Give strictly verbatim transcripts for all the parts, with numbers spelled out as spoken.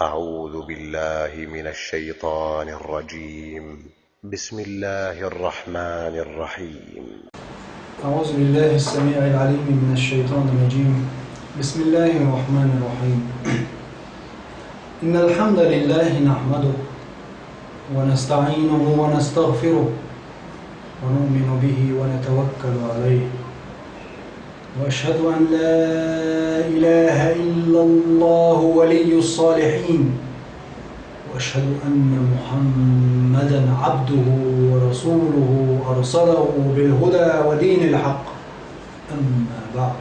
أعوذ بالله من الشيطان الرجيم. بسم الله الرحمن الرحيم. أعوذ بالله السميع العليم من الشيطان الرجيم. بسم الله الرحمن الرحيم. إن الحمد لله نحمده ونستعينه ونستغفره ونؤمن به ونتوكل عليه. وأشهد أن لا إله إلا الله ولي الصالحين. وأشهد أن محمدا عبده ورسوله أرسله بالهدى ودين الحق. أما بعد،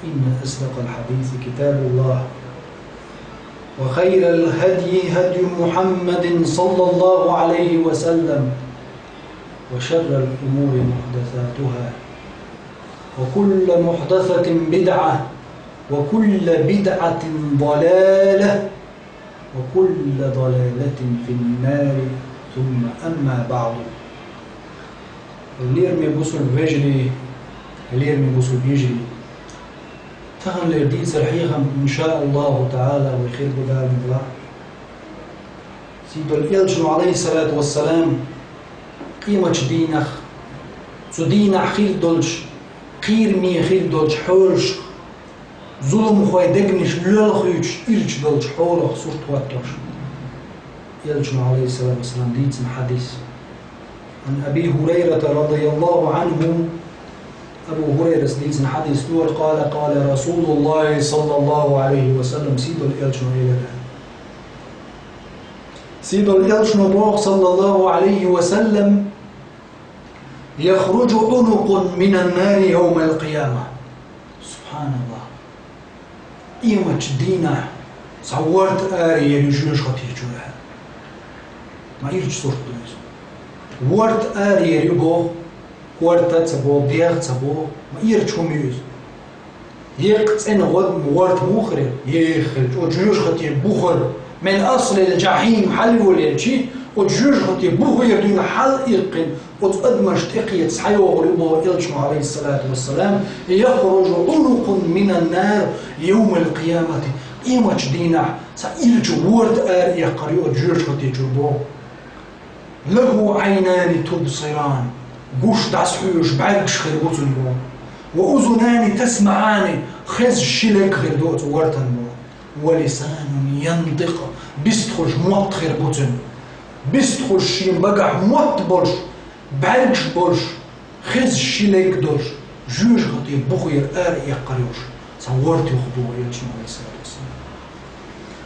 فإن أصدق الحديث كتاب الله، وخير الهدي هدي محمد صلى الله عليه وسلم، وشر الأمور محدثاتها، وكل محدثة بدعة، وكل بدعة ضلالة، وكل ضلالة في النار. ثم أما بعد. Лераме бусулба вежарий, лераме бусулба йижарий. Таханлера дийцар хьехам, иншааллаху таала, вай хир бу Дала мукъ лахь. Сийдолчу Элчано, алейхиссалату вассалам, къематчу дийнах, цу дийнахь хир долчу, кхераме хир долчу хьолашка, зуламхойн дегнаш лоьлхуьйтуш ирча долчу хьолах сурт хӀоттош. Элчано, алейхиссалату вассалам, дийцина хьадис. عن أبي هريرة رضي الله عنه. Абу Хурайрас дийцина хьадис ду, قال: قال رسول الله صلى الله عليه وسلم, сийдолу Элчано элира. Сийдолу Элчано боху, саллаллаху алейхи ва саллам: يخرج عنق من النار يوم القيامة. Субханаллах. Къематчу дийнахь цхьа ворта араер ю жоьжахати чуьра. Ма ирча сурт ду иза. Ворта араер ю боху, корта а ца боху, дегӀ а ца боху, ма ирча хӀума ю иза. Еккъа цӀена гӀо-, ворта муха хир, еххилча, оцу жоьжахати бухара, من أصل الجحيم, хьалайолаелча, оцу жоьжахати бухара дуьйна хьалаиккхина, оцу адамашна тӀекхета схьайогӀур ю боху Элчано, алейхиссалату вассалам: يخرج عنق من النار يوم القيامة. Къематчу дийнахь цхьа ирча ворта араэккхар ю оцу жоьжахати чуьра боху. له عينان تبصران, гуш дӀасахьоьжуш бӀаьргаш хир бу цуьнан боху. وأذنان تسمعان, хезаш ши лерг хир ду оцу вортан боху. ولسان ينطق, бистхуьлуш мотт хир бу цуьнан. Бистхуьлуш, шен багахь мотт болуш, бӀаьргаш болуш, хезаш ши лерг долуш, жоьжахати бухара араэккхар йолуш цхьа ворта ю боху Элчано, алейхиссалату вассалам.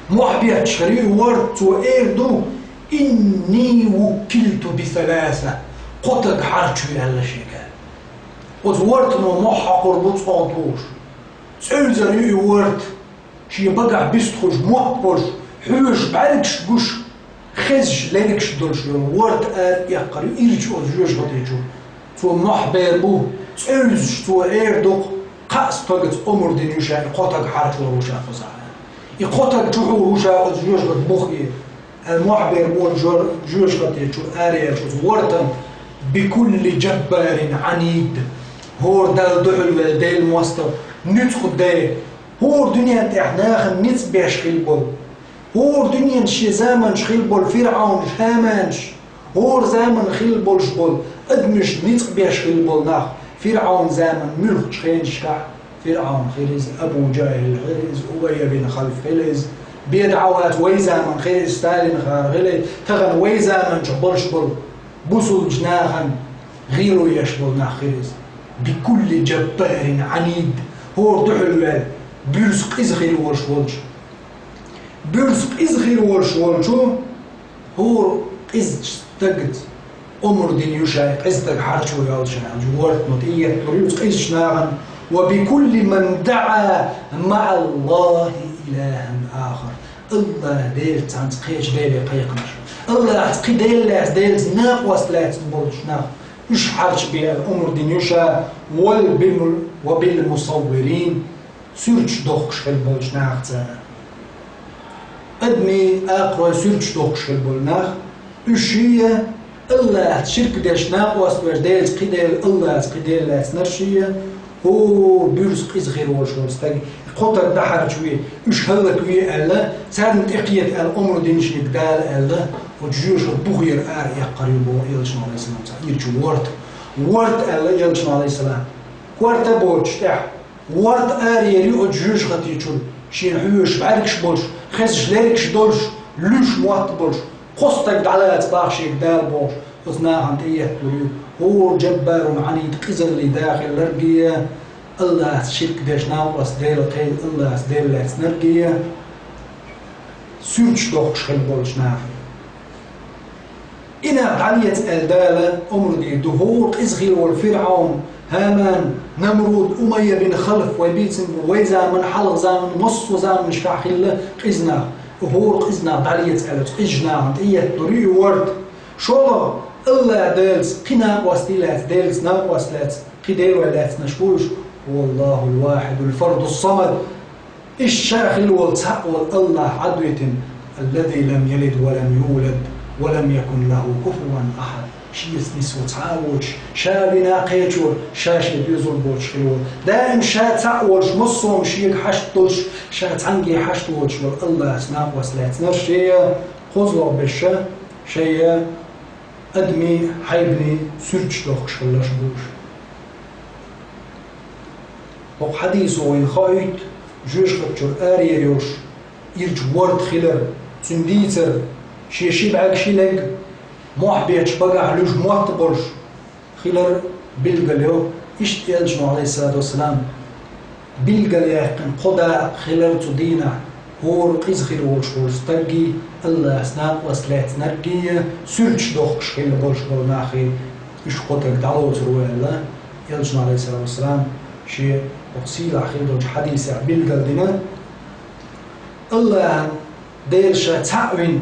Мохь бетташ хир ю и ворта, цо эр ду: إني وكلت بثلاثة, кхо таг хьарчаве аьлла шега. Оцу вортано мохь хьокхур бу цӀогӀа тухуш. ЦӀевзар ю и ворта. Шен багахь бистхуьлуш мотт болуш, хьоьжуш бӀаьргаш гуш, хезаш лергаш долуш йолу ворта араэккхар ю ирча оцу жоьжахати чуьра. Цо мохь бер бу, цӀевзаш цо эр ду-кх: кхаа стагаца омра дина ю ша, и кхо таг хьарчор ву ша кхузахь. И кхо таг чухьур ву ша оцу жоьжахати бухе. Аьлла мохь бер бу оцу жо-, жоьжахати чуьра араерчу оцу вортана: بكل جبار عنيد. ХӀора Далла дуьхьал велла Делан мостагӀа, ницкъ де, хӀора дуьнен тӀехь нахана ницкъ беш хилла болу, хӀора дуьнен шен заманчу хилла болу ФирӀаунаш, ХӀаманаш, хӀора заман хилла болуш болу адамаш, ницкъ беш хилла болу нах, ФирӀаун заман муьлххачу хенашкахь, ФирӀаун хир иза, Абу ЖахӀил хир иза, Убай бин Халф хир иза, беда Ӏа вац, вай заман хир иза, Сталин хир иза, тахана вай заманчохь болуш болу бусулбачу нахана гӀийла еш болу нах хир иза. بكل جبار عنيد, хӀора дуьхьал ваьлла, буьрса къиза хир волуш волчу. Буьрса къиза хир волуш волчу, хӀора къизачу стагаца омра дина ю ша, и къиза стаг хьарчо йолуш ша, аьлла, вортано тӀеетталур ю оцу къизачу нахана. وبكل من دعا مع الله إلها آخر. АллахӀ Делаца цхьаьнца кхечу Деле кхайкхинарш. АллахӀца кхин Дела лаьцна, Делаца накъост лаьцна болчу нах. Уьш хьарчабе аьлла омра дина ю ша, وبالم-, وبالمصورين, суьрташ дохкуш хир болчу нахаца. Адамийн, акхаройн суьрташ дохкуш хир болу нах, уьш шиъ АллахӀца ширк деш, накъост веш, Делаца кхин Дела, АллахӀца кхин Дела лаьцнарш шиъ, хӀора буьрса къиза хир волуш волу стаг, Кхо таг дӀахьарчаве, уьш хӀаллакве аьлла, царна тӀекхета аьлла омра динарг Дала аьлла, оцу жоьжахатин бухера ара эккхар ю боху элчано, Ӏалайхиссалам, цхьа ирча ворта. Ворта аьлла элчано, Ӏалайхиссалам. Корта а боцуш тӀехь, ворта ара ер ю оцу жоьжахати чуьра, шена хьоьжуш бӀаьргаш болуш, хезаш лергаш долуш, луьйш мотт болуш, кхо стаг дӀалаца боху шега Дала бохуш, оцу нахана тӀеэтталур ю. ХӀора джаббарун Ӏанид, къизаллин да хилларг а, Аллахьца ширк деш, накъост Дела кхайкхина, Аллахьца Дела лаьцнарг а, суьрташ дохкуш хилла болчу нахе. И нах дӀалеца аьлла Дала омра дийр ду, хӀора къиза хилла волу ФирӀаун, ХӀаман, Намруд, Умайя бин Халф, вай бийцина бу, вай заманахь, хьалха заманахь, массо а заманашкахь хилла къиза нах. ХӀора къиза нах дӀалеца аьлла, къизачу нахана тӀеэтталур ю и ворта. ШолгӀа, Аллахь Делаца кхин накъостий лаьцна, Делаца накъост лаьцна, кхин дела лаьцнарш бу уьш. ХӀува Аллахьул вахьидул фардус самад. Иштта ша хилла волу цхьаъ волу Аллахь Ӏадвитина, аллази лам ялид ва лам юлад, ва лам якун лаху куфуван ахьад. Шеца нисван цхьа а воцуш, ша вина кхечо, ша шен доьзал боцуш хилла волу. Даим ша цхьаъ волуш, массо а хӀума шега хьашт долуш, ша цхьаьнгге хьашт воцуш волу Аллахьца накъост лаьцнарш а, кхозлагӀа беш ша, шайн адамийн, хьайбанийн суьрташ дохкуш хилларш бу уьш. ХӀокху хьадисо вайна хоуьйту жоьжахати чуьра ара ер йолуш ирча ворта хилар, цуьнан дийцар, шен ши бӀаьрг, ши лерг мохь бетташ, багахь луьйш мотт болуш хилар билгал йо. Иштта элчано, Ӏалайхиссалату вассалам, билгал яьккхина кхо дакъа хилар цу дийнахь, хӀора къиза хир волуш волу стаггий, Аллахьца накъост лаьцнарггий, суьрташ дохкуш хилла болуш болу нахе, уьш кхо таг дӀалоцур ву аьлла, элчано, Ӏалайхиссалату вассалам, шен хӀокху сийлахь хир долчу хьадисехь билгал дина. Аллахьан Дела ша цхьаъ вина,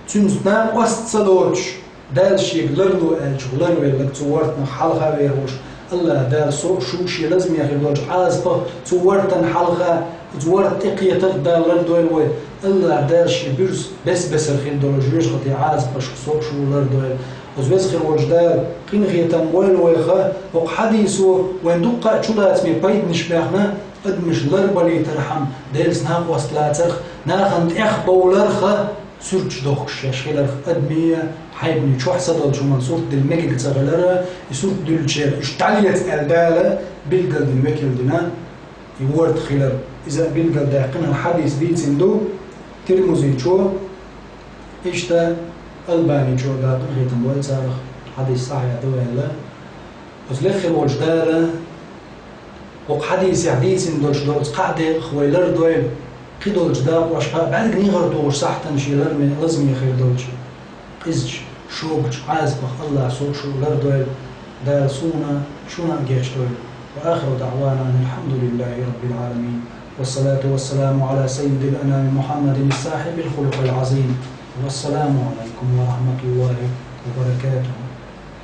цуьнца накъост ца доцуш, Дала шега ларло аьллачух ларвелларг цу вортанах хьалха вехаш, Аллахь Дала со а, шу а шен лазаме хир долчу Ӏазапах, цу вортан хьалха, оцу ворта тӀекхетарх Дала лардойла вай. Аллахь Дала шен буьрса бес-бесара хир долу жоьжахатин Ӏазапашка со а, шу а лардойла. Оцу веза хир волчу Дала къинхетам бойла вайх. ХӀокху хьадисо вайн дуккха а чулацаме пайданаш баьхна, адамаш ларбалийтархьама, Делаца накъост лацарх, нахана тӀехбовларх, суьрташ дохкуш шаьш хиларх, адамийн, хьайбанийн чохь са долчу хӀуманна сурт дилла мегиг ца хилар, и сурт дуьллучеран уьш дӀалеца аьлла Дала билгал дина, векал дина и ворта хилар. Иза билгал даьккхина хьадис дийцина ду Тирмузичо, иштта Албаничо, Дала къинхетам бойла царах, хьадис сахьихь ду аьлла. Оцу леххира волчу Дала хӀокху хьадисехь дийцина долуш долу кхаа декъах вай лардойла, кхидолчу дакъошкахь бӀаьрг негӀар тухуш сахьтана шен ларме, лазаме хир долчу къизачу, шогачу Ӏазапах Аллахь со а, шу а лардойла. Дала суна, шуна а гечдойла. Ва ахиру даъвана анил хьамдулиллахи раббил Ӏаламин. Вассалату вассаламу Ӏала саййидил анами Мухьаммадин сахьибил хулукъил Ӏазим. Вассаламу Ӏалайкум ва рахьматуллахи ва баракатуху.